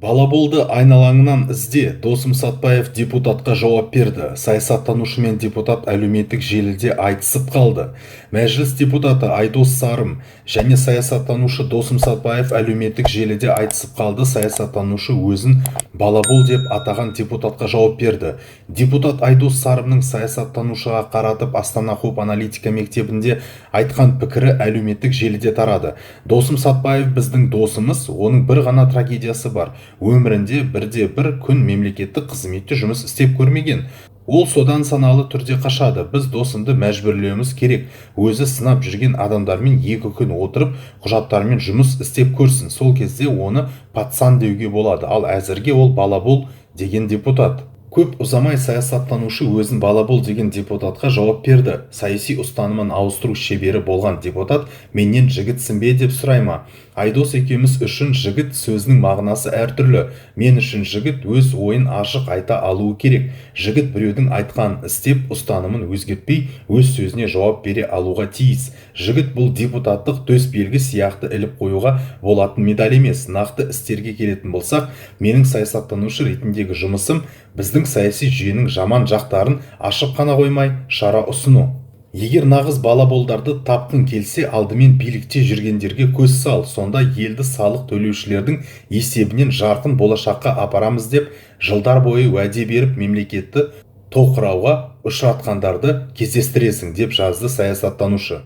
Балаболды айналаңнан ізде. Досым Сатпаев депутатқа жауап берді. Саясаттанушы мен депутат әлеуметтік желіде айтысып қалды. Мәжіліс депутаты Айдос Сарым және саясаттанушы Досым Сатпаев әлеуметтік желіде айтысып қалды. Саясаттанушы өзін балабол деп атаған депутатқа жауап берді. Депутат Айдос Сарымның саясаттанушыға қаратып Астана Хуб аналитика мектебінде айтқан пікірі әлеуметтік желіде тарады. Досым Сатпаев біздің досымыз, оның бір ғана трагедиясы бар: өмірінде бірде бір күн мемлекеттік қызметте жұмыс істеп көрмеген. Ол содан саналы түрде қашады. Біз Досымды мәжбүрлеуіміз керек. Өзі сынап жүрген адамдармен 2 күн отырып, құжаттармен жұмыс істеп көрсін. Сол кезде оны пацан деуге болады, ал әзірге ол балабол, деген депутат. Көп ұзамай саясаттанушы өзін балабол деген депутатқа жауап берді. Саяси ұстанымын ауыстыру шебері болған депутат менен жігітсің бе деп сұрай ма? Айдос екеуміз үшін жігіт сөзінің мағынасы әртүрлі. Мен үшін жігіт өз ойын ашық айта алуы керек. Жігіт біреудің айтқанын істеп, ұстанымын өзгертпей, өз сөзіне жауап бере алуға тиіс. Жігіт – бұл депутаттық төс белгі сияқты іліп қоюға болатын медаль емес. Нақты істерге келетін болсақ, менің саясаттанушы ретіндегі жұмысым – біздің саяси жүйенің жаман жақтарын ашып қана қоймай, шара ұсыну. Егер нағыз балаболдарды тапқың келсе, алдымен билікте жүргендерге көз сал. Сонда елді салық төлеушілердің есебінен жарқын болашаққа апарамыз деп жылдар бойы уәде беріп, мемлекетті тоқырауға ұшыратқандарды кездестіресің, деп жазды саясаттанушы.